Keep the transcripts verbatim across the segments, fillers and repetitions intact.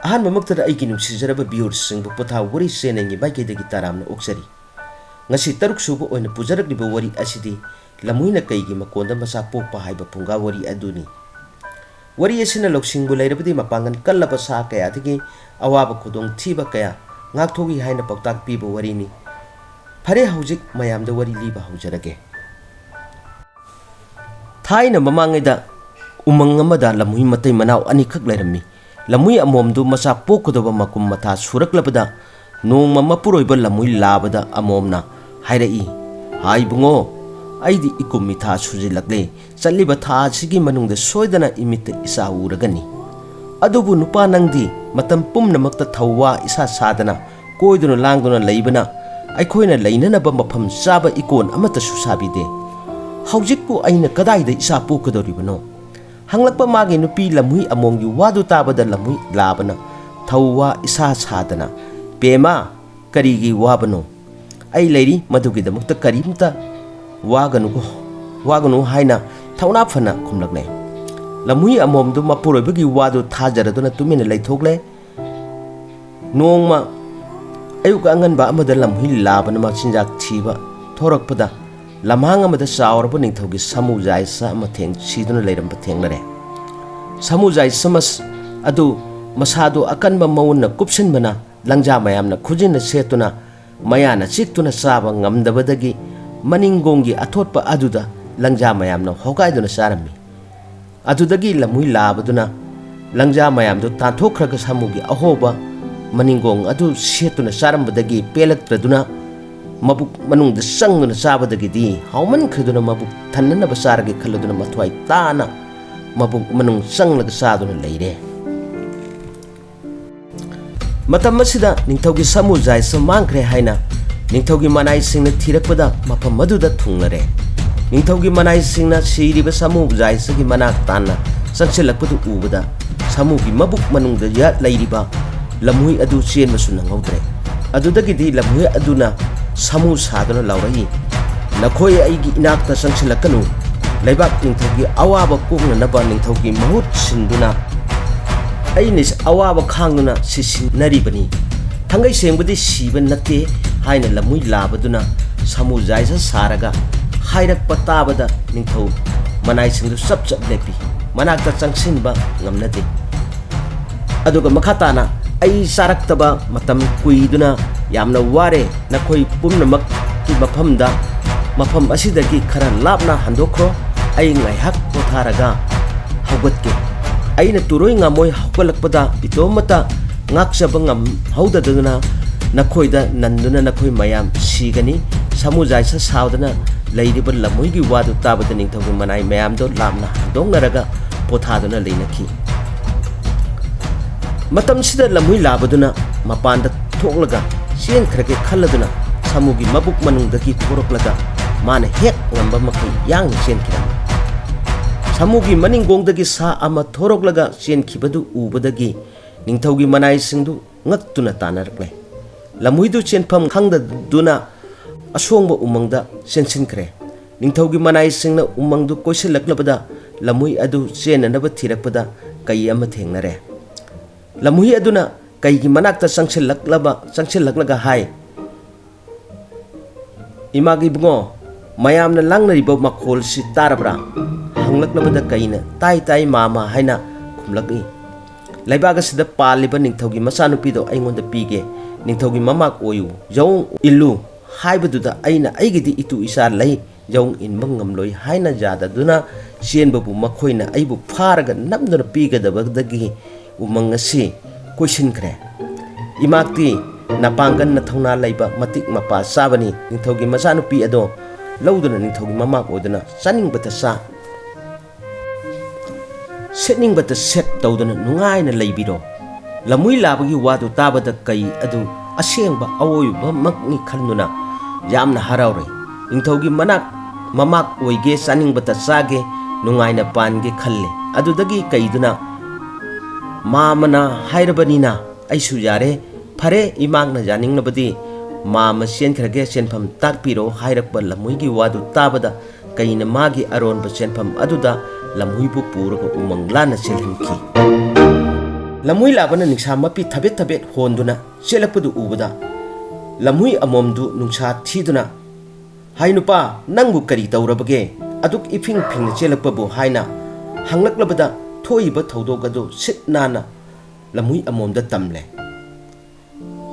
ꯑꯍꯥꯟꯕꯃꯛꯇꯗ ꯑꯩꯒꯤ ꯅꯨꯡꯁꯤꯖꯔꯕ viewerꯁꯤꯡꯕꯨ ꯄꯣꯊꯥ ꯋꯥꯔꯤ ꯆꯦꯅꯦꯜꯒꯤ ꯃꯥꯏꯀꯩꯗꯒꯤ ꯇꯔꯥꯝꯅ ꯑꯣꯛꯆꯔꯤ꯫ ꯉꯁꯤ ꯇꯔꯨꯛ ꯁꯨꯕ ꯑꯣꯏꯅ ꯄꯨꯖꯔꯛꯂꯤꯕ ꯋꯥꯔꯤ ꯑꯁꯤꯗꯤ ꯂꯝꯍꯨꯏꯅ ꯀꯩꯒꯤ ꯃꯀꯣꯟꯗ ꯃꯆꯥ ꯄꯣꯛꯄ ꯍꯥꯏꯕ ꯐꯨꯡꯒꯥ ꯋꯥꯔꯤ ꯑꯗꯨꯅꯤ꯫ ꯋꯥꯔꯤ ꯑꯁꯤꯅ ꯂꯧꯁꯤꯡꯕꯨ ꯂꯩꯔꯕꯗꯤ ꯃꯄꯥꯡꯒꯜ ꯀꯜꯂꯕ ꯁꯥ ꯀꯌꯥꯗꯒꯤ ꯑꯋꯥꯕ ꯈꯨꯗꯣꯡꯊꯤꯕ ꯀꯌꯥ ꯉꯥꯛꯊꯣꯛꯏ ꯍꯥꯏꯅ ꯄꯥꯎꯇꯥꯛ ꯄꯤꯕ ꯋꯥꯔꯤꯅꯤ꯫ ꯐꯔꯦ, ꯍꯧꯖꯤꯛ ꯃꯌꯥꯝꯗ ꯋꯥꯔꯤ ꯂꯤꯕ ꯍꯧꯖꯔꯒꯦ꯫ ꯊꯥꯏꯅ ꯃꯃꯥꯡꯉꯩꯗ ꯎꯃꯪ ꯑꯃꯗ ꯂꯝꯍꯨꯏ ꯃꯇꯩ ꯃꯅꯥꯎ ꯑꯅꯤꯈꯛ ꯂꯩꯔꯝꯃꯤ꯫ ꯂꯝꯍꯨꯏ ꯑꯃꯣꯝꯗꯨ ꯃꯆꯥ ꯄꯣꯛꯀꯗꯕ ꯃꯀꯨꯝ ꯃꯊꯥ ꯁꯨꯔꯛꯂꯕꯗ ꯅꯣꯡꯃ ꯃꯄꯨꯔꯣꯏꯕ ꯂꯝꯍꯨꯏ ꯂꯥꯕꯗ ꯑꯃꯣꯝꯅ ꯍꯥꯏꯔꯛꯏ, "ꯍꯥꯏ ꯏꯕꯨꯡꯉꯣ, ꯑꯩꯗꯤ ꯏꯀꯨꯝ ꯏꯊꯥ ꯁꯨꯖꯤꯜꯂꯛꯂꯦ, ꯆꯠꯂꯤꯕ ꯊꯥ ꯑꯁꯤꯒꯤ ꯃꯅꯨꯡꯗ ꯁꯣꯏꯗꯅ ꯏꯃꯤꯠꯇ ꯏꯆꯥ ꯎꯔꯒꯅꯤ꯫ ꯑꯗꯨꯕꯨ ꯅꯨꯄꯥ ꯅꯪꯗꯤ ꯃꯇꯝ ꯄꯨꯝꯅꯃꯛꯇ ꯊꯧꯋꯥ ꯏꯁꯥ ꯁꯥꯗꯅ ꯀꯣꯏꯗꯨꯅ ꯂꯥꯡꯗꯨꯅ ꯂꯩꯕꯅ ꯑꯩꯈꯣꯏꯅ ꯂꯩꯅꯅꯕ ꯃꯐꯝ ꯆꯥꯕ ꯏꯀꯣꯟ ꯑꯃꯠꯇꯁꯨ ꯁꯥꯕꯤꯗꯦ꯫ ꯍꯧꯖꯤꯛꯄꯨ ꯑꯩꯅ ꯀꯗꯥꯏꯗ ꯏꯆꯥ ꯄꯣꯛꯀꯗꯧꯔꯤꯕꯅꯣ?" ꯍꯪꯂꯛꯄ ꯃꯥꯒꯤ ꯅꯨꯄꯤ ꯂꯝꯍꯨꯏ ꯑꯃꯣꯝꯒꯤ ꯋꯥꯗꯨ ꯇꯥꯕꯗ ꯂꯝꯍꯨꯏ ꯂꯥꯕꯅ ꯊꯧꯋꯥ ꯏꯁꯥ ꯁꯥꯗꯅ, "ꯄꯦꯃꯥ, ꯀꯔꯤꯒꯤ ꯋꯥꯕꯅꯣ? ꯑꯩ ꯂꯩꯔꯤ, ꯃꯗꯨꯒꯤꯗꯃꯛꯇ ꯀꯔꯤꯝꯇ ꯋꯥꯒꯅꯨꯀꯣ, ꯋꯥꯒꯅꯨ" ꯍꯥꯏꯅ ꯊꯧꯅꯥ ꯐꯅ ꯈꯨꯝꯂꯛꯂꯦ꯫ ꯂꯝꯍꯨꯏ ꯑꯃꯣꯝꯗꯨ ꯃꯄꯨꯔꯣꯏꯕꯒꯤ ꯋꯥꯗꯨ ꯊꯥꯖꯔꯗꯨꯅ ꯇꯨꯃꯤꯟꯅ ꯂꯩꯊꯣꯛꯂꯦ꯫ ꯅꯣꯡꯃ ꯑꯌꯨꯛ ꯑꯉꯟꯕ ꯑꯃꯗ ꯂꯝꯍꯨꯏ ꯂꯥꯕꯅ ꯃꯆꯤꯟꯖꯥꯛ ꯊꯤꯕ ꯊꯣꯔꯛꯄꯗ, ꯂꯝꯍꯥꯡ ꯑꯃꯗ ꯆꯥꯎꯔꯕ ꯅꯤꯡꯊꯧꯒꯤ ꯁꯥꯃꯨ ꯖꯥꯏꯁ ꯑꯃ ꯊꯦꯡ-, ꯁꯤꯗꯨꯅ ꯂꯩꯔꯝꯕ ꯊꯦꯡꯅꯔꯦ꯫ ꯁꯥꯃꯨ ꯖꯥꯏꯁ ꯑꯃ ꯁ-, ꯑꯗꯨ ꯃꯁꯥꯗꯨ ꯑꯀꯟꯕ ꯃꯎꯟꯅ ꯀꯨꯞꯁꯤꯟꯕꯅ ꯂꯪꯖꯥ ꯃꯌꯥꯝꯅ ꯈꯨꯖꯤꯟꯅ ꯁꯦꯠꯇꯨꯅ ꯃꯌꯥꯅ ꯆꯤꯛꯇꯨꯅ ꯆꯥꯕ ꯉꯝꯗꯕꯗꯒꯤ ꯃꯅꯤꯡꯒꯣꯡꯒꯤ ꯑꯊꯣꯠꯄ ꯑꯗꯨꯗ ꯂꯪꯖꯥ ꯃꯌꯥꯝꯅ ꯍꯣꯒꯥꯏꯗꯨꯅ ꯆꯥꯔꯝꯃꯤ꯫ ꯑꯗꯨꯗꯒꯤ ꯂꯝꯍꯨꯏ ꯂꯥꯕꯗꯨꯅ ꯂꯪꯖꯥ ꯃꯌꯥꯝꯗꯨ ꯇꯥꯟꯊꯣꯛꯈ꯭ꯔꯒ ꯁꯥꯃꯨꯒꯤ ꯑꯍꯣꯕ ꯃꯅꯤꯡꯒꯣꯡ ꯑꯗꯨ ꯁꯦꯠꯇꯨꯅ ꯆꯥꯔꯝꯕꯗꯒꯤ ꯄꯦꯜꯂꯛꯇ꯭ꯔꯗꯨꯅ ꯃꯕꯨꯛ ꯃꯅꯨꯡꯗ ꯆꯪꯗꯨꯅ ꯆꯥꯕꯗꯒꯤꯗꯤ ꯍꯥꯎꯃꯟꯈ꯭ꯔꯗꯨꯅ ꯃꯕꯨꯛ ꯊꯟꯅꯅꯕ ꯆꯥꯔꯒꯦ ꯈꯜꯂꯗꯨꯅ ꯃꯊ꯭ꯋꯥꯏ ꯇꯥꯅ ꯃꯕꯨꯛ ꯃꯅꯨꯡ ꯆꯪꯂꯒ ꯆꯥꯗꯨꯅ ꯂꯩꯔꯦ꯫ ꯃꯇꯝ ꯑꯁꯤꯗ ꯅꯤꯡꯊꯧꯒꯤ ꯁꯥꯃꯨ ꯖꯥꯏꯁ ꯃꯥꯡꯈ꯭ꯔꯦ ꯍꯥꯏꯅ ꯅꯤꯡꯊꯧꯒꯤ ꯃꯅꯥꯏꯁꯤꯡꯅ ꯊꯤꯔꯛꯄꯗ ꯃꯐꯝ ꯑꯗꯨꯗ ꯊꯨꯡꯂꯔꯦ꯫ ꯅꯤꯡꯊꯧꯒꯤ ꯃꯅꯥꯏꯁꯤꯡꯅ ꯁꯤꯔꯤꯕ ꯁꯥꯃꯨ ꯖꯥꯏꯁꯒꯤ ꯃꯅꯥꯛ ꯇꯥꯟꯅ ꯆꯪꯁꯤꯜꯂꯛꯄꯗꯨ ꯎꯕꯗ ꯁꯥꯃꯨꯒꯤ ꯃꯕꯨꯛ ꯃꯅꯨꯡꯗ ꯌ-, ꯂꯩꯔꯤꯕ ꯂꯝꯍꯨꯏ ꯑꯗꯨ ꯆꯦꯟꯕꯁꯨ ꯅꯪꯍꯧꯗ꯭ꯔꯦ꯫ ꯑꯗꯨꯗꯒꯤꯗꯤ ꯂꯝꯍꯨꯏ ꯑꯗꯨꯅ ꯁꯥꯃꯨ ꯁꯥꯗꯨꯅ ꯂꯥꯎꯔꯛꯏ, "ꯅꯈꯣꯏ ꯑꯩꯒꯤ ꯏꯅꯥꯛꯇ ꯆꯪꯁꯤꯜꯂꯛꯀꯅꯨ꯫ ꯂꯩꯕꯥꯛ ꯅꯤꯡꯊꯧꯒꯤ ꯑꯋꯥꯕ ꯀꯣꯛꯅꯅꯕ ꯅꯤꯡꯊꯧꯒꯤ ꯃꯍꯨꯠ ꯁꯤꯟꯗꯨꯅ ꯑꯩꯅ ꯑꯋꯥꯕ ꯈꯥꯡꯗꯨꯅ ꯁꯤꯁꯤꯟꯅꯔꯤꯕꯅꯤ꯫ ꯊꯥꯡꯒꯩ ꯁꯦꯡꯕꯗꯤ ꯁꯤꯕ ꯅꯠꯇꯦ ꯍꯥꯏꯅ ꯂꯝꯍꯨꯏ ꯂꯥꯕꯗꯨꯅ ꯁꯥꯃꯨ ꯖꯥꯏꯁ ꯁꯥꯔꯒ ꯍꯥꯏꯔꯛꯄ ꯇꯥꯕꯗ ꯅꯤꯡꯊꯧ ꯃꯅꯥꯏꯁꯤꯡꯗꯨ ꯆꯞ ꯆꯞ ꯂꯦꯞꯄꯤ꯫ ꯃꯅꯥꯛꯇ ꯆꯪꯁꯤꯟꯕ ꯉꯝꯅꯗꯦ꯫ ꯑꯗꯨꯒ ꯃꯈꯥ ꯇꯥꯅ, "ꯑꯩ ꯆꯥꯔꯛꯇꯕ ꯃꯇꯝ ꯀꯨꯏꯗꯨꯅ ꯌꯥꯝꯅ ꯋꯥꯔꯦ꯫ ꯅꯈꯣꯏ ꯄꯨꯝꯅꯃꯛꯀꯤ ꯃꯐꯝꯗ, ꯃꯐꯝ ꯑꯁꯤꯗꯒꯤ ꯈꯔ ꯂꯥꯞꯅ ꯍꯟꯗꯣꯛꯈ꯭ꯔꯣ꯫ ꯑꯩ ꯉꯥꯏꯍꯥꯛ ꯄꯣꯊꯥꯔꯒ ꯍꯧꯒꯠꯀꯦ꯫" ꯑꯩꯅ ꯇꯨꯔꯣꯏ ꯉꯥꯃꯣꯏ ꯍꯧꯒꯠꯂꯛꯄꯗ ꯏꯇꯣꯝꯃꯇ ꯉꯥꯛꯆꯕ ꯉꯝꯍꯧꯗꯗꯨꯅ ꯅꯈꯣꯏꯗ ꯅꯟꯗꯨꯅ ꯅꯈꯣꯏ ꯃꯌꯥꯝ ꯁꯤꯒꯅꯤ꯫ ꯁꯥꯃꯨ ꯖꯥꯏꯁ ꯁꯥꯗꯨꯅ ꯂꯩꯔꯤꯕ ꯂꯝꯍꯨꯏꯒꯤ ꯋꯥꯗꯨ ꯇꯥꯕꯗ ꯅꯤꯡꯊꯧꯒꯤ ꯃꯅꯥꯏ ꯃꯌꯥꯝꯗꯣ ꯂꯥꯞꯅ ꯍꯟꯗꯣꯛꯅꯔꯒ ꯄꯣꯊꯥꯗꯨꯅ ꯂꯩꯅꯈꯤ꯫ ꯃꯇꯝꯁꯤꯗ ꯂꯝꯍꯨꯏ ꯂꯥꯕꯗꯨꯅ ꯃꯄꯥꯟꯗ ꯊꯣꯛꯂꯒ ꯆꯦꯟꯈ꯭ꯔꯒꯦ ꯈꯜꯂꯗꯨꯅ ꯁꯥꯃꯨꯒꯤ ꯃꯕꯨꯛ ꯃꯅꯨꯡꯗꯒꯤ ꯊꯣꯔꯛꯂꯒ ꯃꯥꯅ ꯍꯦꯛ ꯉꯝꯕ ꯃꯈꯩ ꯌꯥꯡꯅ ꯆꯦꯟꯈꯤꯔꯝꯃꯤ꯫ ꯁꯥꯃꯨꯒꯤ ꯃꯅꯤꯡꯒꯣꯡꯗꯒꯤ ꯁꯥ ꯑꯃ ꯊꯣꯔꯛꯂꯒ ꯆꯦꯟꯈꯤꯕꯗꯨ ꯎꯕꯗꯒꯤ ꯅꯤꯡꯊꯧꯒꯤ ꯃꯅꯥꯏꯁꯤꯡꯗꯨ ꯉꯛꯇꯨꯅ ꯇꯥꯅꯔꯛꯂꯦ꯫ ꯂꯝꯍꯨꯏꯗꯨ ꯆꯦꯟꯐꯝ ꯈꯪꯗꯗꯨꯅ ꯑꯁꯣꯡꯕ ꯎꯃꯪꯗ ꯆꯦꯟꯁꯤꯟꯈ꯭ꯔꯦ꯫ ꯅꯤꯡꯊꯧꯒꯤ ꯃꯅꯥꯏꯁꯤꯡꯅ ꯎꯃꯪꯗꯨ ꯀꯣꯏꯁꯤꯜꯂꯛꯂꯕꯗ ꯂꯝꯍꯨꯏ ꯑꯗꯨ ꯆꯦꯟꯅꯅꯕ ꯊꯤꯔꯛꯄꯗ ꯀꯩ ꯑꯃ ꯊꯦꯡꯅꯔꯦ꯫ ꯂꯝꯍꯨꯏ ꯑꯗꯨꯅ ꯀꯩꯒꯤ ꯃꯅꯥꯛꯇ ꯆꯪꯁꯤꯜꯂꯛꯂꯕ, ꯆꯪꯁꯤꯜꯂꯛꯂꯒ ꯍꯥꯏ, "ꯏꯃꯥꯒꯤ ꯏꯕꯨꯡꯉꯣ, ꯃꯌꯥꯝꯅ ꯂꯥꯡꯅꯔꯤꯕ ꯃꯈꯣꯜꯁꯤ ꯇꯥꯔꯕ꯭ꯔꯥ?" ꯍꯪꯂꯛꯂꯕꯗ ꯀꯩꯅ, "ꯇꯥꯏ, ꯇꯥꯏ, ꯃꯥꯃ" ꯍꯥꯏꯅ ꯈꯨꯝꯂꯛꯏ꯫ "ꯂꯩꯕꯥꯛ ꯑꯁꯤꯗ ꯄꯥꯜꯂꯤꯕ ꯅꯤꯡꯊꯧꯒꯤ ꯃꯆꯥꯅꯨꯄꯤꯗꯣ ꯑꯩꯉꯣꯟꯗ ꯄꯤꯒꯦ꯫ ꯅꯤꯡꯊꯧꯒꯤ ꯃꯃꯥꯛ ꯑꯣꯏꯌꯨ, ꯌꯥꯑꯣꯡ ꯏꯜꯂꯨ" ꯍꯥꯏꯕꯗꯨꯗ ꯑꯩꯅ "ꯑꯩꯒꯤꯗꯤ ꯏꯇꯨ ꯏꯆꯥ ꯂꯩ, ꯌꯥꯑꯣꯡ ꯏꯟꯕ ꯉꯝꯂꯣꯏ" ꯍꯥꯏꯅ ꯌꯥꯗꯗꯨꯅ ꯆꯦꯟꯕꯕꯨ ꯃꯈꯣꯏꯅ ꯑꯩꯕꯨ ꯐꯥꯔꯒ ꯅꯝꯗꯨꯅ ꯄꯤꯒꯗꯕꯗꯒꯤ ꯎꯃꯪ ꯑꯁꯤ ꯀꯣꯏꯁꯤꯟꯈ꯭ꯔꯦ꯫ ꯏꯃꯥꯛꯇꯤ ꯅꯄꯥꯡꯒꯜ ꯅꯊꯧꯅꯥ ꯂꯩꯕ ꯃꯇꯤꯛ ꯃꯄꯥ ꯆꯥꯕꯅꯤ꯫ ꯅꯤꯡꯊꯧꯒꯤ ꯃꯆꯥꯅꯨꯄꯤ ꯑꯗꯣ ꯂꯧꯗꯨꯅ ꯅꯤꯡꯊꯧꯒꯤ ꯃꯃꯥꯛ ꯑꯣꯏꯗꯨꯅ ꯆꯥꯅꯤꯡꯕꯇ ꯆꯥ, ꯁꯦꯠꯅꯤꯡꯕꯇ ꯁꯦꯠ ꯇꯧꯗꯨꯅ ꯅꯨꯡꯉꯥꯏꯅ ꯂꯩꯕꯤꯔꯣ꯫ ꯂꯝꯍꯨꯏ ꯂꯥꯕꯒꯤ ꯋꯥꯗꯨ ꯇꯥꯕꯗ ꯀꯩ ꯑꯗꯨ ꯑꯁꯦꯡꯕ ꯑꯋꯣꯏꯕꯃꯛꯅꯤ ꯈꯟꯗꯨꯅ ꯌꯥꯝꯅ ꯍꯔꯥꯎꯔꯦ꯫ ꯅꯤꯡꯊꯧꯒꯤ ꯃꯅꯥꯛ ꯃꯃꯥꯛ ꯑꯣꯏꯒꯦ, ꯆꯥꯅꯤꯡꯕꯇ ꯆꯥꯒꯦ, ꯅꯨꯡꯉꯥꯏꯅ ꯄꯥꯟꯒꯦ ꯈꯜꯂꯦ꯫ ꯑꯗꯨꯗꯒꯤ ꯀꯩꯗꯨꯅ ꯃꯥꯃꯅ ꯍꯥꯏꯔꯕꯅꯤꯅ ꯑꯩꯁꯨ ꯌꯥꯔꯦ꯫ ꯐꯔꯦ, ꯏꯃꯥꯛꯅ ꯌꯥꯅꯤꯡꯂꯕꯗꯤ ꯃꯥꯃ ꯆꯦꯟꯈ꯭ꯔꯒꯦ, ꯆꯦꯟꯐꯝ ꯇꯥꯛꯄꯤꯔꯣ ꯍꯥꯏꯔꯛꯄ ꯂꯝꯍꯨꯏꯒꯤ ꯋꯥꯗꯨ ꯇꯥꯕꯗ ꯀꯩꯅ ꯃꯥꯒꯤ ꯑꯔꯣꯟꯕ ꯆꯦꯟꯐꯝ ꯑꯗꯨꯗ ꯂꯝꯍꯨꯏꯕꯨ ꯄꯨꯔꯒ ꯎꯃꯪ ꯂꯥꯟꯅ ꯆꯦꯜꯍꯟꯈꯤ꯫ ꯂꯝꯍꯨꯏ ꯂꯥꯕꯅ ꯅꯤꯡꯁꯥ ꯃꯄꯤ ꯊꯕꯦꯠ ꯊꯕꯦꯠ ꯍꯣꯟꯗꯨꯅ ꯆꯦꯜꯂꯛꯄꯗꯨ ꯎꯕꯗ, ꯂꯝꯍꯨꯏ ꯑꯃꯣꯝꯗꯨ ꯅꯨꯡꯁꯥ ꯊꯤꯗꯨꯅ, "ꯍꯥꯏ ꯅꯨꯄꯥ, ꯅꯪꯕꯨ ꯀꯔꯤ ꯇꯧꯔꯕꯒꯦ? ꯑꯗꯨꯛ ꯏꯐꯤꯡ ꯐꯤꯡꯅ ꯆꯦꯜꯂꯛꯄꯕꯨ?" ꯍꯥꯏꯅ ꯍꯪꯂꯛꯂꯕꯗ, ꯊꯣꯛꯏꯕ ꯊꯧꯗꯣꯛ ꯑꯗꯨ ꯁꯤꯠ ꯅꯥꯟꯅ ꯂꯝꯍꯨꯏ ꯑꯃꯣꯝꯗ ꯇꯝꯂꯦ꯫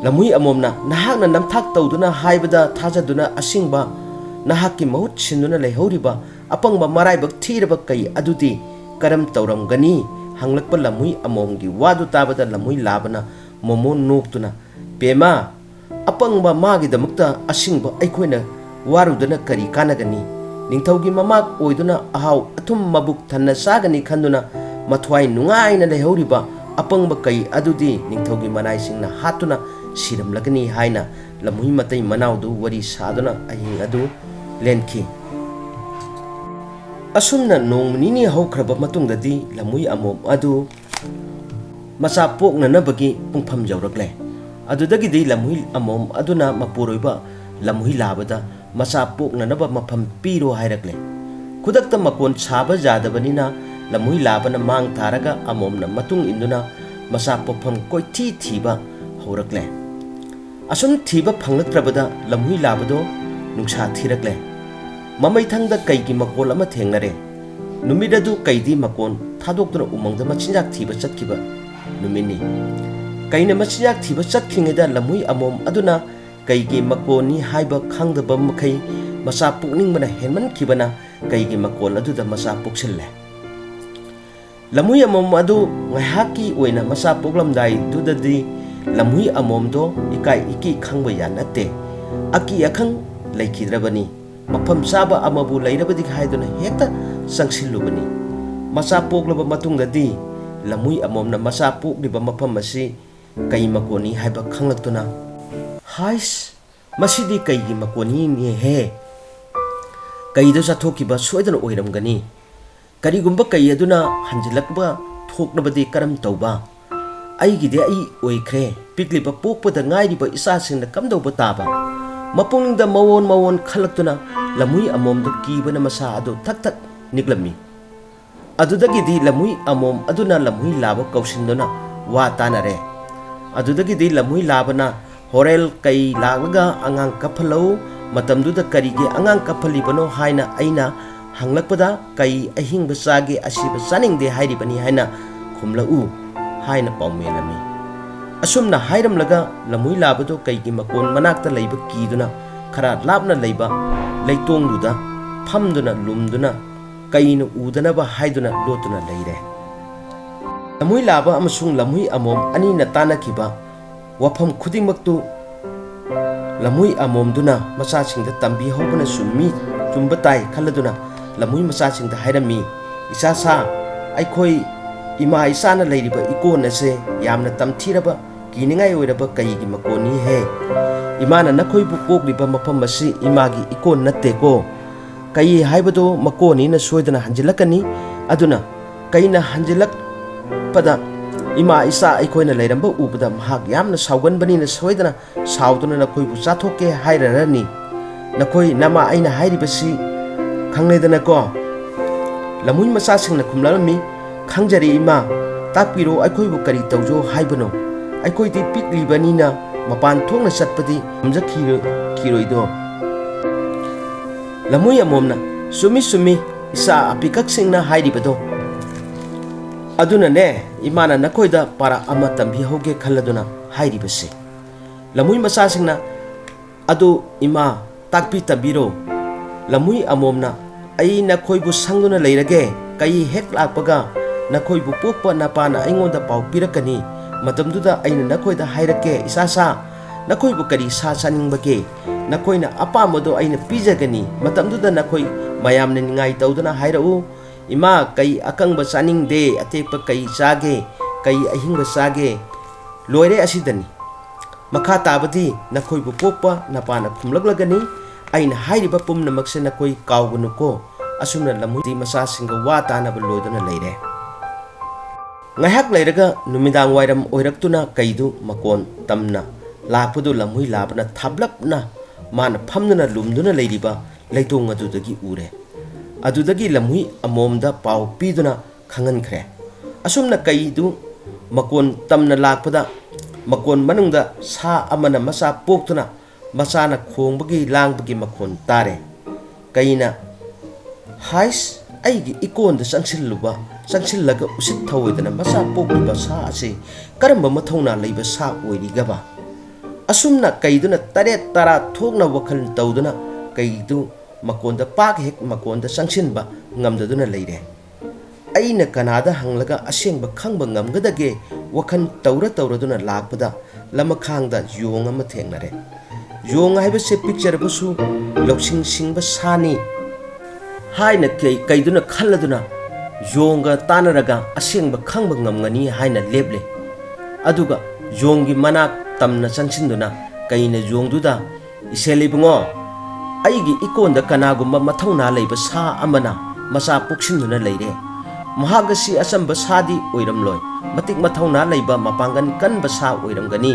ꯂꯝꯍꯨꯏ ꯑꯃꯣꯝꯅ, "ꯅꯍꯥꯛꯅ ꯅꯝꯊꯥꯛ ꯇꯧꯗꯨꯅ ꯍꯥꯏꯕꯗ ꯊꯥꯖꯗꯨꯅ ꯑꯁꯤꯡꯕ ꯅꯍꯥꯛꯀꯤ ꯃꯍꯨꯠ ꯁꯤꯟꯗꯨꯅ ꯂꯩꯍꯧꯔꯤꯕ ꯑꯄꯪꯕ ꯃꯔꯥꯏꯕꯛ ꯊꯤꯔꯕ ꯀꯩ ꯑꯗꯨꯗꯤ ꯀꯔꯝ ꯇꯧꯔꯝꯒꯅꯤ?" ꯍꯪꯂꯛꯄ ꯂꯝꯍꯨꯏ ꯑꯃꯣꯝꯒꯤ ꯋꯥꯗꯨ ꯇꯥꯕꯗ ꯂꯝꯍꯨꯏ ꯂꯥꯕꯅ ꯃꯣꯃꯣꯟ ꯅꯣꯛꯇꯨꯅ, "ꯄꯦꯃꯥ, ꯑꯄꯪꯕ ꯃꯥꯒꯤꯗꯃꯛꯇ ꯑꯁꯤꯡꯕ ꯑꯩꯈꯣꯏꯅ ꯋꯥꯔꯨꯗꯅ ꯀꯔꯤ ꯀꯥꯟꯅꯒꯅꯤ? ꯅꯤꯡꯊꯧꯒꯤ ꯃꯃꯥꯛ ꯑꯣꯏꯗꯨꯅ ꯑꯍꯥꯎ ꯑꯊꯨꯝ ꯃꯕꯨꯛ ꯊꯟꯅ ꯆꯥꯒꯅꯤ ꯈꯟꯗꯨꯅ ꯃꯊ꯭ꯋꯥꯏ ꯅꯨꯡꯉꯥꯏꯅ ꯂꯩꯍꯧꯔꯤꯕ ꯑꯄꯪꯕ ꯀꯩ ꯑꯗꯨꯗꯤ ꯅꯤꯡꯊꯧꯒꯤ ꯃꯅꯥꯏꯁꯤꯡꯅ ꯍꯥꯠꯇꯨꯅ ꯁꯤꯔꯝꯂꯒꯅꯤ" ꯍꯥꯏꯅ ꯂꯝꯍꯨꯏ ꯃꯇꯩ ꯃꯅꯥꯎꯗꯨ ꯋꯥꯔꯤ ꯁꯥꯗꯨꯅ ꯑꯍꯤꯡ ꯑꯗꯨ ꯂꯦꯟꯈꯤ꯫ ꯑꯁꯨꯝꯅ ꯅꯣꯡꯃ ꯅꯤꯅꯤ ꯍꯧꯈ꯭ꯔꯕ ꯃꯇꯨꯡꯗꯗꯤ ꯂꯝꯍꯨꯏ ꯑꯃꯣꯝ ꯑꯗꯨ ꯃꯆꯥ ꯄꯣꯛꯅꯅꯕꯒꯤ ꯄꯨꯡꯐꯝ ꯌꯧꯔꯛꯂꯦ꯫ ꯑꯗꯨꯗꯒꯤꯗꯤ ꯂꯝꯍꯨꯏ ꯑꯃꯣꯝ ꯑꯗꯨꯅ ꯃꯄꯨꯔꯣꯏꯕ ꯂꯝꯍꯨꯏ ꯂꯥꯕꯗ ꯃꯆꯥ ꯄꯣꯛꯅꯅꯕ ꯃꯐꯝ ꯄꯤꯔꯣ ꯍꯥꯏꯔꯛꯂꯦ꯫ ꯈꯨꯗꯛꯇ ꯃꯀꯣꯟ ꯁꯥꯕ ꯌꯥꯗꯕꯅꯤꯅ ꯂꯝꯍꯨꯏ ꯂꯥꯕꯅ ꯃꯥꯡ ꯊꯥꯔꯒ ꯑꯃꯣꯝꯅ ꯃꯇꯨꯡ ꯏꯟꯗꯨꯅ ꯃꯆꯥ ꯄꯣꯛꯐꯝ ꯀꯣꯏꯊꯤ ꯊꯤꯕ ꯍꯧꯔꯛꯂꯦ꯫ ꯑꯁꯨꯝ ꯊꯤꯕ ꯐꯪꯂꯛꯇ꯭ꯔꯕꯗ ꯂꯝꯍꯨꯏ ꯂꯥꯕꯗꯣ ꯅꯨꯡꯁꯥ ꯊꯤꯔꯛꯂꯦ꯫ ꯃꯃꯩꯊꯪꯗ ꯀꯩꯒꯤ ꯃꯀꯣꯜ ꯑꯃ ꯊꯦꯡꯅꯔꯦ꯫ ꯅꯨꯃꯤꯠ ꯑꯗꯨ ꯀꯩꯗꯤ ꯃꯀꯣꯟ ꯊꯥꯗꯣꯛꯇꯨꯅ ꯎꯃꯪꯗ ꯃꯆꯤꯟꯖꯥꯛ ꯊꯤꯕ ꯆꯠꯈꯤꯕ ꯅꯨꯃꯤꯠꯅꯤ꯫ ꯀꯩꯅ ꯃꯆꯤꯟꯖꯥꯛ ꯊꯤꯕ ꯆꯠꯈ꯭ꯔꯤꯉꯩꯗ ꯂꯝꯍꯨꯏ ꯑꯃꯣꯝ ꯑꯗꯨꯅ ꯀꯩꯒꯤ ꯃꯀꯣꯟꯅꯤ ꯍꯥꯏꯕ ꯈꯪꯗꯕ ꯃꯈꯩ ꯃꯆꯥ ꯄꯣꯛꯅꯤꯡꯕꯅ ꯍꯦꯟꯃꯟꯈꯤꯕꯅ ꯀꯩꯒꯤ ꯃꯀꯣꯜ ꯑꯗꯨꯗ ꯃꯆꯥ ꯄꯣꯛꯁꯤꯜꯂꯦ꯫ ꯂꯝꯍꯨꯏ ꯑꯃꯣꯝ ꯑꯗꯨ ꯉꯥꯏꯍꯥꯛꯀꯤ ꯑꯣꯏꯅ ꯃꯆꯥ ꯄꯣꯛꯂꯝꯗꯥꯏꯗꯨꯗꯗꯤ ꯂꯝꯍꯨꯏ ꯑꯃꯣꯝꯗꯣ ꯏꯀꯥꯏ ꯏꯀꯤ ꯈꯪꯕ ꯌꯥ ꯅꯠꯇꯦ꯫ ꯑꯀꯤ ꯑꯈꯪ ꯂꯩꯈꯤꯗ꯭ꯔꯕꯅꯤ꯫ ꯃꯐꯝ ꯆꯥꯕ ꯑꯃꯕꯨ ꯂꯩꯔꯕꯗꯤ ꯍꯥꯏꯗꯨꯅ ꯍꯦꯛꯇ ꯆꯪꯁꯤꯜꯂꯨꯕꯅꯤ꯫ ꯃꯆꯥ ꯄꯣꯛꯂꯕ ꯃꯇꯨꯡꯗꯗꯤ ꯂꯝꯍꯨꯏ ꯑꯃꯣꯝꯅ ꯃꯆꯥ ꯄꯣꯛꯂꯤꯕ ꯃꯐꯝ ꯑꯁꯤ ꯀꯩ ꯃꯀꯣꯟꯅꯤ ꯍꯥꯏꯕ ꯈꯪꯂꯛꯇꯨꯅ, "ꯍꯥꯏꯁ, ꯃꯁꯤꯗꯤ ꯀꯩꯒꯤ ꯃꯀꯣꯟꯅꯤꯅꯦꯍꯦ! ꯀꯩꯗꯣ ꯆꯥꯊꯣꯛꯈꯤꯕ ꯁꯣꯏꯗꯅ ꯑꯣꯏꯔꯝꯒꯅꯤ꯫ ꯀꯔꯤꯒꯨꯝꯕ ꯀꯩ ꯑꯗꯨꯅ ꯍꯟꯖꯤꯜꯂꯛꯄ ꯊꯣꯛꯂꯕꯗꯤ ꯀꯔꯝ ꯇꯧꯕ? ꯑꯩꯒꯤꯗꯤ ꯑꯩ ꯑꯣꯏꯈ꯭ꯔꯦ꯫ ꯄꯤꯛꯂꯤꯕ ꯄꯣꯛꯄꯗ ꯉꯥꯏꯔꯤꯕ ꯏꯆꯥꯁꯤꯡꯅ ꯀꯝꯗꯧꯕ ꯇꯥꯕ?" ꯃꯄꯨꯛꯅꯤꯡꯗ ꯃꯑꯣꯟ ꯃꯑꯣꯟ ꯈꯜꯂꯛꯇꯨꯅ ꯂꯝꯍꯨꯏ ꯑꯃꯣꯝꯗꯨ ꯀꯤꯕꯅ ꯃꯁꯥ ꯑꯗꯨ ꯊꯛ ꯊꯛ ꯅꯤꯛꯂꯝꯃꯤ꯫ ꯑꯗꯨꯗꯒꯤꯗꯤ ꯂꯝꯍꯨꯏ ꯑꯃꯣꯝ ꯑꯗꯨꯅ ꯂꯝꯍꯨꯏ ꯂꯥꯕ ꯀꯧꯁꯤꯟꯗꯨꯅ, ꯋꯥ ꯇꯥꯅꯔꯦ꯫ ꯑꯗꯨꯗꯒꯤꯗꯤ ꯂꯝꯍꯨꯏ ꯂꯥꯕꯅ, "ꯍꯣꯔꯦꯜ ꯀꯩ ꯂꯥꯛꯂꯒ ꯑꯉꯥꯡ ꯀꯞꯍꯜꯂꯛꯎ, ꯃꯇꯝꯗꯨꯗ ꯀꯔꯤꯒꯤ ꯑꯉꯥꯡ ꯀꯞꯍꯜꯂꯤꯕꯅꯣ?" ꯍꯥꯏꯅ ꯑꯩꯅ ꯍꯪꯂꯛꯄꯗ, "ꯀꯩ ꯑꯍꯤꯡꯕ ꯆꯥꯒꯦ, ꯑꯁꯤꯕ ꯆꯥꯅꯤꯡꯗꯦ ꯍꯥꯏꯔꯤꯕꯅꯤ ꯍꯥꯏꯅ ꯈꯨꯝꯂꯛꯎ" ꯍꯥꯏꯅ ꯄꯥꯎꯃꯦꯜꯂꯝꯃꯤ꯫ ꯑꯁꯨꯝꯅ ꯍꯥꯏꯔꯝꯂꯒ ꯂꯝꯍꯨꯏ ꯂꯥꯕꯗꯨ ꯀꯩꯒꯤ ꯃꯀꯣꯟ ꯃꯅꯥꯛꯇ ꯂꯩꯕ ꯀꯤꯗꯨꯅ ꯈꯔ ꯂꯥꯞꯅ ꯂꯩꯕ ꯂꯩꯇꯣꯡꯗꯨꯗ ꯐꯝꯗꯨꯅ ꯂꯨꯝꯗꯨꯅ ꯀꯩꯅ ꯎꯗꯅꯕ ꯍꯥꯏꯗꯨꯅ ꯂꯣꯠꯇꯨꯅ ꯂꯩꯔꯦ꯫ ꯂꯝꯍꯨꯏ ꯂꯥꯕ ꯑꯃꯁꯨꯡ ꯂꯝꯍꯨꯏ ꯑꯃꯣꯝ ꯑꯅꯤꯅ ꯇꯥꯟꯅꯈꯤꯕ ꯋꯥꯐꯝ ꯈꯨꯗꯤꯡꯃꯛꯇꯨ ꯂꯝꯍꯨꯏ ꯑꯃꯣꯝꯗꯨꯅ ꯃꯆꯥꯁꯤꯡꯗ ꯇꯝꯕꯤꯍꯧꯕꯅ ꯆꯨꯝꯃꯤ, ꯆꯨꯝꯕ ꯇꯥꯏ ꯈꯜꯂꯗꯨꯅ ꯂꯝꯍꯨꯏ ꯃꯆꯥꯁꯤꯡꯗ ꯍꯥꯏꯔꯝꯃꯤ, "ꯏꯆꯥ ꯁꯥ, ꯑꯩꯈꯣꯏ ꯏꯃꯥ ꯏꯆꯥꯅ ꯂꯩꯔꯤꯕ ꯏꯀꯣꯟ ꯑꯁꯦ ꯌꯥꯝꯅ ꯇꯝꯊꯤꯔꯕ, ꯀꯤꯅꯤꯡꯉꯥꯏ ꯑꯣꯏꯔꯕ ꯀꯩꯒꯤ ꯃꯀꯣꯟꯅꯤ ꯍꯦ? ꯏꯃꯥꯅ ꯅꯈꯣꯏꯕꯨ ꯄꯣꯛꯂꯤꯕ ꯃꯐꯝ ꯑꯁꯤ ꯏꯃꯥꯒꯤ ꯏꯀꯣꯟ ꯅꯠꯇꯦꯀꯣ꯫ ꯀꯩ ꯍꯥꯏꯕꯗꯨ ꯃꯀꯣꯟꯅꯤꯅ ꯁꯣꯏꯗꯅ ꯍꯟꯖꯤꯜꯂꯛꯀꯅꯤ꯫ ꯑꯗꯨꯅ ꯀꯩꯅ ꯍꯟꯖꯤꯜꯂꯛꯄꯗ ꯏꯃꯥ ꯏꯆꯥ ꯑꯩꯈꯣꯏꯅ ꯂꯩꯔꯝꯕ ꯎꯕꯗ ꯃꯍꯥꯛ ꯌꯥꯝꯅ ꯁꯥꯎꯒꯟꯕꯅꯤꯅ ꯁꯣꯏꯗꯅ ꯁꯥꯎꯗꯨꯅ ꯅꯈꯣꯏꯕꯨ ꯆꯥꯊꯣꯛꯀꯦ ꯍꯥꯏꯔꯔꯅꯤ꯫ ꯅꯈꯣꯏ ꯅꯃꯥ ꯑꯩꯅ ꯍꯥꯏꯔꯤꯕꯁꯤ ꯈꯪꯂꯦꯗꯅꯀꯣ?" ꯂꯝꯍꯨꯏ ꯃꯆꯥꯁꯤꯡꯅ ꯈꯨꯝꯂꯛꯂꯝꯃꯤ, "ꯈꯪꯖꯔꯦ ꯏꯃꯥ, ꯇꯥꯛꯄꯤꯔꯣ, ꯑꯩꯈꯣꯏꯕꯨ ꯀꯔꯤ ꯇꯧꯖꯣ ꯍꯥꯏꯕꯅꯣ? ꯑꯩꯈꯣꯏꯗꯤ ꯄꯤꯛꯂꯤꯕꯅꯤꯅ ꯃꯄꯥꯟ ꯊꯣꯛꯅ ꯆꯠꯄꯗꯤ ꯉꯝꯖꯈꯤꯔꯣꯏꯗꯣ?" ꯂꯝꯍꯨꯏ ꯑꯃꯣꯝꯅ, "ꯆꯨꯝꯃꯤ, ꯆꯨꯝꯃꯤ, ꯏꯆꯥ ꯑꯄꯤꯛꯀꯛꯁꯤꯡꯅ ꯍꯥꯏꯔꯤꯕꯗꯣ꯫ ꯑꯗꯨꯅꯅꯦ ꯏꯃꯥꯅ ꯅꯈꯣꯏꯗ ꯄꯥꯔꯥ ꯑꯃ ꯇꯝꯕꯤꯍꯧꯒꯦ ꯈꯜꯂꯗꯨꯅ ꯍꯥꯏꯔꯤꯕꯁꯦ꯫" ꯂꯝꯍꯨꯏ ꯃꯆꯥꯁꯤꯡꯅ, "ꯑꯗꯨ ꯏꯃꯥ, ꯇꯥꯛꯄꯤ ꯇꯝꯕꯤꯔꯣ꯫" ꯂꯝꯍꯨꯏ ꯑꯃꯣꯝꯅ, "ꯑꯩ ꯅꯈꯣꯏꯕꯨ ꯁꯪꯗꯨꯅ ꯂꯩꯔꯒꯦ꯫ ꯀꯩ ꯍꯦꯛ ꯂꯥꯛꯄꯒ ꯅꯈꯣꯏꯕꯨ ꯄꯣꯛꯄ ꯅꯄꯥꯅ ꯑꯩꯉꯣꯟꯗ ꯄꯥꯎ ꯄꯤꯔꯛꯀꯅꯤ꯫ ꯃꯇꯝꯗꯨꯗ ꯑꯩꯅ ꯅꯈꯣꯏꯗ ꯍꯥꯏꯔꯛꯀꯦ, ꯏꯆꯥ ꯁꯥ, ꯅꯈꯣꯏꯕꯨ ꯀꯔꯤ ꯁꯥ ꯆꯥꯅꯤꯡꯕꯒꯦ? ꯅꯈꯣꯏꯅ ꯑꯄꯥꯝꯕꯗꯣ ꯑꯩꯅ ꯄꯤꯖꯒꯅꯤ꯫ ꯃꯇꯝꯗꯨꯗ ꯅꯈꯣꯏ ꯃꯌꯥꯝꯅ ꯅꯤꯡꯉꯥꯏ ꯇꯧꯗꯨꯅ ꯍꯥꯏꯔꯛꯎ, 'ꯏꯃꯥ, ꯀꯩ ꯑꯀꯪꯕ ꯆꯥꯅꯤꯡꯗꯦ, ꯑꯇꯦꯛꯄ ꯀꯩ ꯆꯥꯒꯦ, ꯀꯩ ꯑꯍꯤꯡꯕ ꯆꯥꯒꯦ?' ꯂꯣꯏꯔꯦ, ꯑꯁꯤꯗꯅꯤ꯫ ꯃꯈꯥ ꯇꯥꯕꯗꯤ ꯅꯈꯣꯏꯕꯨ ꯄꯣꯛꯄ ꯅꯄꯥꯅ ꯈꯨꯝꯂꯛꯂꯒꯅꯤ꯫ ꯑꯩꯅ ꯍꯥꯏꯔꯤꯕ ꯄꯨꯝꯅꯃꯛꯁꯦ ꯅꯈꯣꯏ ꯀꯥꯎꯒꯅꯨꯀꯣ꯫" ꯑꯁꯨꯝꯅ ꯂꯝꯍꯨꯏꯗꯤ ꯃꯆꯥꯁꯤꯡꯒ ꯋꯥ ꯇꯥꯅꯕ ꯂꯣꯏꯗꯨꯅ ꯂꯩꯔꯦ꯫ ꯉꯥꯏꯍꯥꯛ ꯂꯩꯔꯒ ꯅꯨꯃꯤꯗꯥꯡ ꯋꯥꯏꯔꯝ ꯑꯣꯏꯔꯛꯇꯨꯅ ꯀꯩꯗꯨ ꯃꯀꯣꯟ ꯇꯝꯅ ꯂꯥꯛꯄꯗꯨ ꯂꯝꯍꯨꯏ ꯂꯥꯕꯅ ꯊꯥꯞꯂꯞꯅ ꯃꯥꯅ ꯐꯝꯗꯨꯅ ꯂꯨꯝꯗꯨꯅ ꯂꯩꯔꯤꯕ ꯂꯩꯇꯣꯡ ꯑꯗꯨꯗꯒꯤ ꯎꯔꯦ꯫ ꯑꯗꯨꯗꯒꯤ ꯂꯝꯍꯨꯏ ꯑꯃꯣꯝꯗ ꯄꯥꯎ ꯄꯤꯗꯨꯅ ꯈꯪꯍꯟꯈ꯭ꯔꯦ꯫ ꯑꯁꯨꯝꯅ ꯀꯩꯗꯨ ꯃꯀꯣꯟ ꯇꯝꯅ ꯂꯥꯛꯄꯗ ꯃꯀꯣꯟ ꯃꯅꯨꯡꯗ ꯁꯥ ꯑꯃꯅ ꯃꯆꯥ ꯄꯣꯛꯇꯨꯅ ꯃꯆꯥꯅ ꯈꯣꯡꯕꯒꯤ ꯂꯥꯡꯕꯒꯤ ꯃꯈꯣꯟ ꯇꯥꯔꯦ꯫ ꯀꯩꯅ, "ꯍꯥꯏꯁ, ꯑꯩꯒꯤ ꯏꯀꯣꯟꯗ ꯆꯪꯁꯤꯜꯂꯨꯕ, ꯆꯪꯁꯤꯜꯂꯒ ꯎꯁꯤꯠ ꯊꯑꯣꯏꯗꯅ ꯃꯆꯥ ꯄꯣꯛꯂꯤꯕ ꯁꯥ ꯑꯁꯤ ꯀꯔꯝꯕ ꯃꯊꯧꯅꯥ ꯂꯩꯕ ꯁꯥ ꯑꯣꯏꯔꯤꯒꯕ?" ꯑꯁꯨꯝꯅ ꯀꯩꯗꯨꯅ ꯇꯔꯦꯠ ꯇꯔꯥ ꯊꯣꯛꯅ ꯋꯥꯈꯜ ꯇꯧꯗꯨꯅ ꯀꯩꯗꯨ ꯃꯀꯣꯟꯗ ꯄꯥꯛ ꯍꯦꯛ ꯃꯀꯣꯟꯗ ꯆꯪꯁꯤꯟꯕ ꯉꯝꯗꯗꯨꯅ ꯂꯩꯔꯦ꯫ "ꯑꯩꯅ ꯀꯅꯥꯗ ꯍꯪꯂꯒ ꯑꯁꯦꯡꯕ ꯈꯪꯕ ꯉꯝꯒꯗꯒꯦ?" ꯋꯥꯈꯜ ꯇꯧꯔ ꯇꯧꯔꯗꯨꯅ ꯂꯥꯛꯄꯗ ꯂꯃꯈꯥꯡꯗ ꯌꯣꯡ ꯑꯃ ꯊꯦꯡꯅꯔꯦ꯫ "ꯌꯣꯡ ꯍꯥꯏꯕꯁꯦ ꯄꯤꯛꯆꯔꯕꯁꯨ ꯂꯧꯁꯤꯡ ꯁꯤꯡꯕ ꯁꯥꯅꯤ" ꯍꯥꯏꯅ ꯀꯩ-, ꯀꯩꯗꯨꯅ ꯈꯜꯂꯗꯨꯅ ꯌꯣꯡꯒ ꯇꯥꯟꯅꯔꯒ ꯑꯁꯦꯡꯕ ꯈꯪꯕ ꯉꯝꯒꯅꯤ ꯍꯥꯏꯅ ꯂꯦꯞꯂꯦ꯫ ꯑꯗꯨꯒ ꯌꯣꯡꯒꯤ ꯃꯅꯥꯛ ꯇꯝꯅ ꯆꯪꯁꯤꯟꯗꯨꯅ ꯀꯩꯅ ꯌꯣꯡꯗꯨꯗ, "ꯏꯁꯦꯜ ꯏꯕꯨꯡꯉꯣ, ꯑꯩꯒꯤ ꯏꯀꯣꯟꯗ ꯀꯅꯥꯒꯨꯝꯕ ꯃꯊꯧꯅꯥ ꯂꯩꯕ ꯁꯥ ꯑꯃꯅ ꯃꯆꯥ ꯄꯣꯛꯁꯤꯟꯗꯨꯅ ꯂꯩꯔꯦ꯫ ꯃꯍꯥꯛ ꯑꯁꯤ ꯑꯆꯝꯕ ꯁꯥꯗꯤ ꯑꯣꯏꯔꯝꯂꯣꯏ, ꯃꯇꯤꯛ ꯃꯊꯧꯅꯥ ꯂꯩꯕ, ꯃꯄꯥꯡꯒꯜ ꯀꯟꯕ ꯁꯥ ꯑꯣꯏꯔꯝꯒꯅꯤ꯫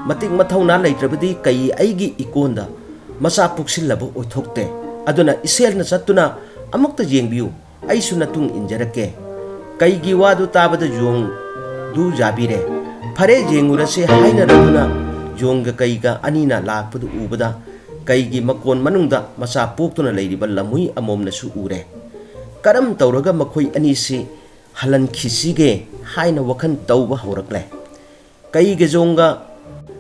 ꯃꯇꯤꯛ ꯃꯊꯧꯅꯥ ꯂꯩꯇ꯭ꯔꯕꯗꯤ ꯀꯩ ꯑꯩꯒꯤ ꯏꯀꯣꯟꯗ ꯃꯆꯥ ꯄꯣꯛꯁꯤꯜꯂꯕ ꯑꯣꯏꯊꯣꯛꯇꯦ꯫ ꯑꯗꯨꯅ ꯏꯁꯦꯜꯅ ꯆꯠꯇꯨꯅ ꯑꯃꯨꯛꯇ ꯌꯦꯡꯕꯤꯌꯨ, ꯑꯩꯁꯨ ꯅꯇꯨꯡ ꯏꯟꯖꯔꯛꯀꯦ꯫" ꯀꯩꯒꯤ ꯋꯥꯗꯨ ꯇꯥꯕꯗ ꯌꯣꯡꯗꯨ ꯌꯥꯕꯤꯔꯦ꯫ "ꯐꯔꯦ, ꯌꯦꯡꯉꯨꯔꯁꯦ" ꯍꯥꯏꯅꯔꯗꯨꯅ ꯌꯣꯡꯒ ꯀꯩꯒ ꯑꯅꯤꯅ ꯂꯥꯛꯄꯗꯨ ꯎꯕꯗ ꯀꯩꯒꯤ ꯃꯀꯣꯟ ꯃꯅꯨꯡꯗ ꯃꯆꯥ ꯄꯣꯛꯇꯨꯅ ꯂꯩꯔꯤꯕ ꯂꯝꯍꯨꯏ ꯑꯃꯣꯝꯅꯁꯨ ꯎꯔꯦ꯫ "ꯀꯔꯝ ꯇꯧꯔꯒ ꯃꯈꯣꯏ ꯑꯅꯤꯁꯤ ꯍꯜꯍꯟꯈꯤꯁꯤꯒꯦ?" ꯍꯥꯏꯅ ꯋꯥꯈꯜ ꯇꯧꯕ ꯍꯧꯔꯛꯂꯦ꯫ ꯀꯩꯒ ꯌꯣꯡꯒ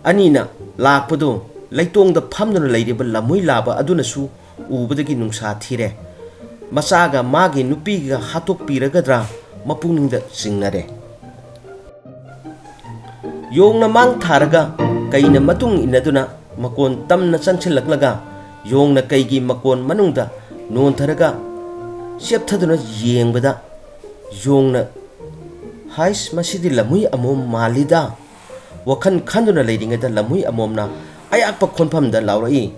ꯑꯅꯤꯅ ꯂꯥꯛꯄꯗꯨ ꯂꯩꯇꯣꯡꯗ ꯐꯝꯗꯨꯅ ꯂꯩꯔꯤꯕ ꯂꯝꯍꯨꯏ ꯂꯥꯕ ꯑꯗꯨꯅꯁꯨ ꯎꯕꯗꯒꯤ ꯅꯨꯡꯁꯥ ꯊꯤꯔꯦ꯫ ꯃꯆꯥꯒ ꯃꯥꯒꯤ ꯅꯨꯄꯤꯒ ꯍꯥꯠꯇꯣꯛꯄꯤꯔꯒꯗ꯭ꯔꯥ ꯃꯄꯨꯛꯅꯤꯡꯗ ꯆꯤꯡꯅꯔꯦ꯫ ꯌꯣꯡꯅ ꯃꯥꯡ ꯊꯥꯔꯒ ꯀꯩꯅ ꯃꯇꯨꯡ ꯏꯟꯅꯗꯨꯅ ꯃꯀꯣꯟ ꯇꯝꯅ ꯆꯪꯁꯤꯜꯂꯛꯂꯒ ꯌꯣꯡꯅ ꯀꯩꯒꯤ ꯃꯀꯣꯟ ꯃꯅꯨꯡꯗ ꯅꯣꯟꯊꯔꯒ ꯆꯦꯞꯊꯗꯨꯅ ꯌꯦꯡꯕꯗ ꯌꯣꯡꯅ, "ꯍꯥꯏꯁ, ꯃꯁꯤꯗꯤ ꯂꯝꯍꯨꯏ ꯑꯃꯣꯝ ꯃꯥꯜꯂꯤꯗ" ꯋꯥꯈꯜ ꯈꯟꯗꯨꯅ ꯂꯩꯔꯤꯉꯩꯗ ꯂꯝꯍꯨꯏ ꯑꯃꯣꯝꯅ ꯑꯌꯥꯛꯄ ꯈꯣꯟꯐꯝꯗ ꯂꯥꯎꯔꯛꯏ,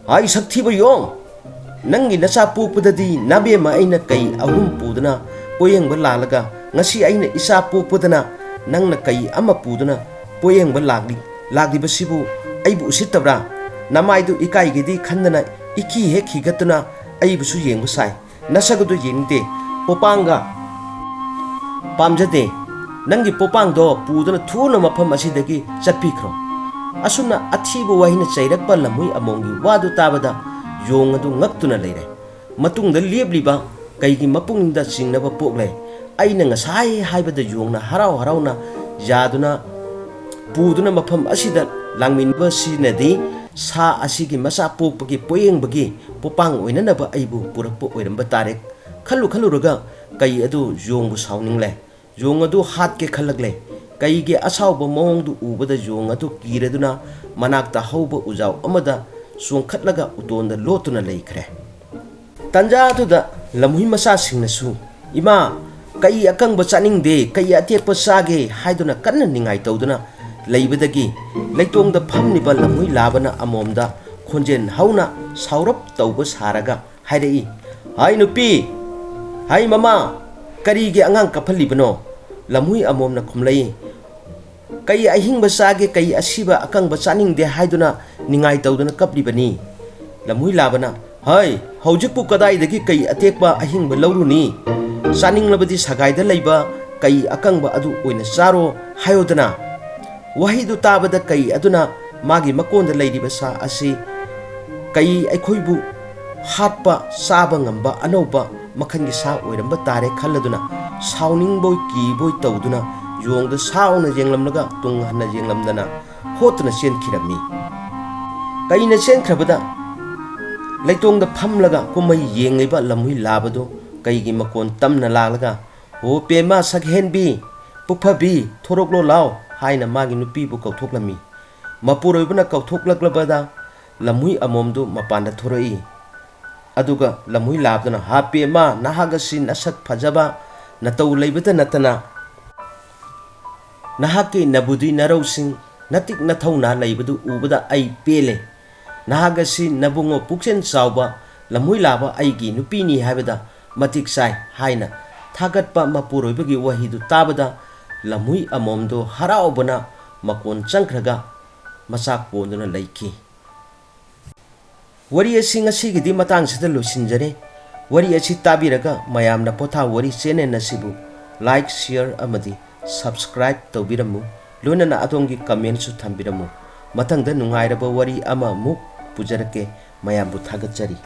"ꯍꯥꯏ ꯁꯛꯊꯤꯕ ꯌꯣꯡ! ꯅꯪꯒꯤ ꯅꯆꯥ ꯄꯣꯛꯄꯗꯗꯤ ꯅꯥꯕꯦꯝꯃ ꯑꯩꯅ ꯀꯩ ꯑꯍꯨꯝ ꯄꯨꯗꯨꯅ ꯄꯣꯌꯦꯡꯕ ꯂꯥꯛꯂꯒ ꯉꯁꯤ ꯑꯩꯅ ꯏꯆꯥ ꯄꯣꯛꯄꯗꯅ ꯅꯪꯅ ꯀꯩ ꯑꯃ ꯄꯨꯗꯨꯅ ꯄꯣꯌꯦꯡꯕ ꯂꯥꯛꯂꯤ-, ꯂꯥꯛꯂꯤꯕꯁꯤꯕꯨ ꯑꯩꯕꯨ ꯎꯁꯤꯠꯇꯕ꯭ꯔꯥ? ꯅꯃꯥꯏꯗꯨ ꯏꯀꯥꯏꯒꯦꯗꯤ ꯈꯟꯗꯅ ꯏꯈꯤ ꯍꯦꯛ ꯈꯤꯒꯠꯇꯨꯅ ꯑꯩꯕꯨꯁꯨ ꯌꯦꯡꯕ ꯁꯥꯏ꯫ ꯅꯁꯛ ꯑꯗꯨ ꯌꯦꯡꯅꯤꯡꯗꯦ꯫ ꯄꯣꯄꯥꯡꯒ ꯄꯥꯝꯖꯗꯦ꯫ ꯅꯪꯒꯤ ꯄꯣꯄꯥꯡꯗꯣ ꯄꯨꯗꯨꯅ ꯊꯨꯅ ꯃꯐꯝ ꯑꯁꯤꯗꯒꯤ ꯆꯠꯄꯤꯈ꯭ꯔꯣ꯫ ꯑꯁꯨꯝꯅ ꯑꯊꯤꯕ ꯋꯥꯍꯩꯅ ꯆꯩꯔꯛꯄ ꯂꯝꯍꯨꯏ ꯑꯃꯣꯝꯒꯤ ꯋꯥꯗꯨ ꯇꯥꯕꯗ ꯌꯣꯡ ꯑꯗꯨ ꯉꯛꯇꯨꯅ ꯂꯩꯔꯦ꯫ ꯃꯇꯨꯡꯗ ꯂꯦꯞꯂꯤꯕ ꯀꯩꯒꯤ ꯃꯄꯨꯛꯅꯤꯡꯗ ꯆꯤꯡꯅꯕ ꯄꯣꯛꯂꯦ꯫ ꯑꯩꯅ ꯉꯁꯥꯏ ꯍꯥꯏꯕꯗ ꯌꯣꯡꯅ ꯍꯔꯥꯎ ꯍꯔꯥꯎꯅ ꯌꯥꯗꯨꯅ ꯄꯨꯗꯨꯅ ꯃꯐꯝ ꯑꯁꯤꯗ ꯂꯥꯡꯃꯤꯟꯅꯕꯁꯤꯅꯗꯤ ꯁꯥ ꯑꯁꯤꯒꯤ ꯃꯆꯥ ꯄꯣꯛꯄꯒꯤ ꯄꯣꯌꯦꯡꯕꯒꯤ ꯄꯣꯄꯥꯡ ꯑꯣꯏꯅꯅꯕ ꯑꯩꯕꯨ ꯄꯨꯔꯛꯄ ꯑꯣꯏꯔꯝꯕ ꯇꯥꯔꯦ꯫ ꯈꯜꯂꯨ ꯈꯜꯂꯨꯔꯒ ꯀꯩ ꯑꯗꯨ ꯌꯣꯡꯕꯨ ꯁꯥꯎꯅꯤꯡꯂꯦ꯫ ꯌꯣꯡ ꯑꯗꯨ ꯍꯥꯠꯀꯦ ꯈꯜꯂꯛꯂꯦ꯫ ꯀꯩꯒꯤ ꯑꯁꯥꯎꯕ ꯃꯑꯣꯡꯗꯨ ꯎꯕꯗ ꯌꯣꯡ ꯑꯗꯨ ꯀꯤꯔꯗꯨꯅ ꯃꯅꯥꯛꯇ ꯍꯧꯕ ꯎꯖꯥꯎ ꯑꯃꯗ ꯆꯣꯡꯈꯠꯂꯒ ꯎꯇꯣꯟꯗ ꯂꯣꯠꯇꯨꯅ ꯂꯩꯈ꯭ꯔꯦ꯫ ꯇꯟꯖꯥ ꯑꯗꯨꯗ ꯂꯝꯍꯨꯏ ꯃꯆꯥꯁꯤꯡꯅꯁꯨ, "ꯏꯃꯥ, ꯀꯩ ꯑꯀꯪꯕ ꯆꯥꯅꯤꯡꯗꯦ, ꯀꯩ ꯑꯇꯦꯛꯄ ꯆꯥꯒꯦ" ꯍꯥꯏꯗꯨꯅ ꯀꯟꯅ ꯅꯤꯡꯉꯥꯏ ꯇꯧꯗꯨꯅ ꯂꯩꯕꯗꯒꯤ ꯂꯩꯇꯣꯡꯗ ꯐꯝꯂꯤꯕ ꯂꯝꯍꯨꯏ ꯂꯥꯕꯅ ꯑꯃꯣꯝꯗ ꯈꯣꯟꯖꯦꯜ ꯍꯧꯅ ꯁꯥꯎꯔꯞ ꯇꯧꯕ ꯁꯥꯔꯒ ꯍꯥꯏꯔꯛꯏ, "ꯍꯥꯏ ꯅꯨꯄꯤ, ꯍꯥꯏ ꯃꯃꯥ, ꯀꯔꯤꯒꯤ ꯑꯉꯥꯡ ꯀꯞꯍꯜꯂꯤꯕꯅꯣ?" ꯂꯝꯍꯨꯏ ꯑꯃꯣꯝꯅ ꯈꯨꯝꯂꯛꯏ, "ꯀꯩ ꯑꯍꯤꯡꯕ ꯆꯥꯒꯦ, ꯀꯩ ꯑꯁꯤꯕ ꯑꯀꯪꯕ ꯆꯥꯅꯤꯡꯗꯦ ꯍꯥꯏꯗꯨꯅ ꯅꯤꯡꯉꯥꯏ ꯇꯧꯗꯨꯅ ꯀꯞꯂꯤꯕꯅꯤ?" ꯂꯝꯍꯨꯏ ꯂꯥꯕꯅ, "ꯍꯩ, ꯍꯧꯖꯤꯛꯄꯨ ꯀꯗꯥꯏꯗꯒꯤ ꯀꯩ ꯑꯇꯦꯛꯄ ꯑꯍꯤꯡꯕ ꯂꯧꯔꯨꯅꯤ? ꯆꯥꯅꯤꯡꯂꯕꯗꯤ ꯁꯒꯥꯏꯗ ꯂꯩꯕ ꯀꯩ ꯑꯀꯪꯕ ꯑꯗꯨ ꯑꯣꯏꯅ ꯆꯥꯔꯣ ꯍꯥꯏꯌꯣꯗꯅ?" ꯋꯥꯍꯩꯗꯨ ꯇꯥꯕꯗ ꯀꯩ ꯑꯗꯨꯅ ꯃꯥꯒꯤ ꯃꯀꯣꯟꯗ ꯂꯩꯔꯤꯕ ꯁꯥ ꯑꯁꯤ ꯀꯩ ꯑꯩꯈꯣꯏꯕꯨ ꯍꯥꯠꯄ, ꯆꯥꯕ ꯉꯝꯕ ꯑꯅꯧꯕ ꯃꯈꯜꯒꯤ ꯁꯥ ꯑꯣꯏꯔꯝꯕ ꯇꯥꯔꯦ ꯈꯜꯂꯗꯨꯅ ꯁꯥꯎꯅꯤꯡꯕꯣꯏ ꯀꯤꯕꯣꯏ ꯇꯧꯗꯨꯅ ꯌꯣꯡꯗ ꯁꯥꯎꯅ ꯌꯦꯡꯂꯝꯂꯒ ꯇꯨꯡ ꯍꯟꯅ ꯌꯦꯡꯂꯝꯗꯅ ꯍꯣꯠꯇꯨꯅ ꯆꯦꯟꯈꯤꯔꯝꯃꯤ꯫ ꯀꯩꯅ ꯆꯦꯟꯈ꯭ꯔꯕꯗ ꯂꯩꯇꯣꯡꯗ ꯐꯝꯂꯒ ꯀꯨꯝꯍꯩ ꯌꯦꯡꯂꯤꯕ ꯂꯝꯍꯨꯏ ꯂꯥꯕꯗꯨ ꯀꯩꯒꯤ ꯃꯀꯣꯟ ꯇꯝꯅ ꯂꯥꯛꯂꯒ, "ꯍꯣ ꯄꯦꯃ ꯁꯛꯍꯦꯟꯕꯤ, ꯄꯨꯛꯐꯕꯤ, ꯊꯣꯔꯛꯂꯣ ꯂꯥꯎ" ꯍꯥꯏꯅ ꯃꯥꯒꯤ ꯅꯨꯄꯤꯕꯨ ꯀꯧꯊꯣꯛꯂꯝꯃꯤ꯫ ꯃꯄꯨꯔꯣꯏꯕꯅ ꯀꯧꯊꯣꯛꯂꯛꯂꯕꯗ ꯂꯝꯍꯨꯏ ꯑꯃꯣꯝꯗꯨ ꯃꯄꯥꯟꯗ ꯊꯣꯔꯛꯏ꯫ ꯑꯗꯨꯒ ꯂꯝꯍꯨꯏ ꯂꯥꯕꯗꯨꯅ, "ꯍꯥ ꯄꯦꯃ, ꯅꯍꯥꯛ ꯑꯁꯤ ꯅꯁꯛ ꯐꯖꯕ ꯅꯇꯧ ꯂꯩꯕꯇ ꯅꯠꯇꯅ ꯅꯍꯥꯛꯀꯤ ꯅꯕꯨꯗꯤ ꯅꯔꯧꯁꯤꯡ, ꯅꯇꯤꯛ ꯅꯊꯧꯅꯥ ꯂꯩꯕꯗꯨ ꯎꯕꯗ ꯑꯩ ꯄꯦꯜꯂꯦ꯫ ꯅꯍꯥꯛ ꯑꯁꯤ ꯅꯕꯨꯡꯉꯣ ꯄꯨꯛꯆꯦꯜ ꯆꯥꯎꯕ ꯂꯝꯍꯨꯏ ꯂꯥꯕ ꯑꯩꯒꯤ ꯅꯨꯄꯤꯅꯤ ꯍꯥꯏꯕꯗ ꯃꯇꯤꯛ ꯆꯥꯏ" ꯍꯥꯏꯅ ꯊꯥꯒꯠꯄ ꯃꯄꯨꯔꯣꯏꯕꯒꯤ ꯋꯥꯍꯩꯗꯨ ꯇꯥꯕꯗ ꯂꯝꯍꯨꯏ ꯑꯃꯣꯝꯗꯨ ꯍꯔꯥꯎꯕꯅ ꯃꯀꯣꯟ ꯆꯪꯈ꯭ꯔꯒ ꯃꯆꯥ ꯀꯣꯟꯗꯨꯅ ꯂꯩꯈꯤ꯫ ꯋꯥꯔꯤ ꯑꯁꯤ ꯉꯁꯤꯒꯤꯗꯤ ꯃꯇꯥꯡꯁꯤꯗ ꯂꯣꯏꯁꯤꯟꯖꯔꯦ꯫ ꯋꯥꯔꯤ ꯑꯁꯤ ꯇꯥꯕꯤꯔꯒ ꯃꯌꯥꯝꯅ ꯄꯣꯊꯥ ꯋꯥꯔꯤ ꯆꯦꯅꯦꯜ ꯑꯁꯤꯕꯨ like, share ꯑꯃꯗꯤ subscribe ꯇꯧꯕꯤꯔꯝꯃꯨ, ꯂꯣꯏꯅꯅ ꯑꯗꯣꯝꯒꯤ commentꯁꯨ ꯊꯝꯕꯤꯔꯝꯃꯨ꯫ ꯃꯊꯪꯗ ꯅꯨꯡꯉꯥꯏꯔꯕ ꯋꯥꯔꯤ ꯑꯃꯃꯨꯛ ꯄꯨꯖꯔꯛꯀꯦ꯫ ꯃꯌꯥꯝꯕꯨ ꯊꯥꯒꯠꯆꯔꯤ꯫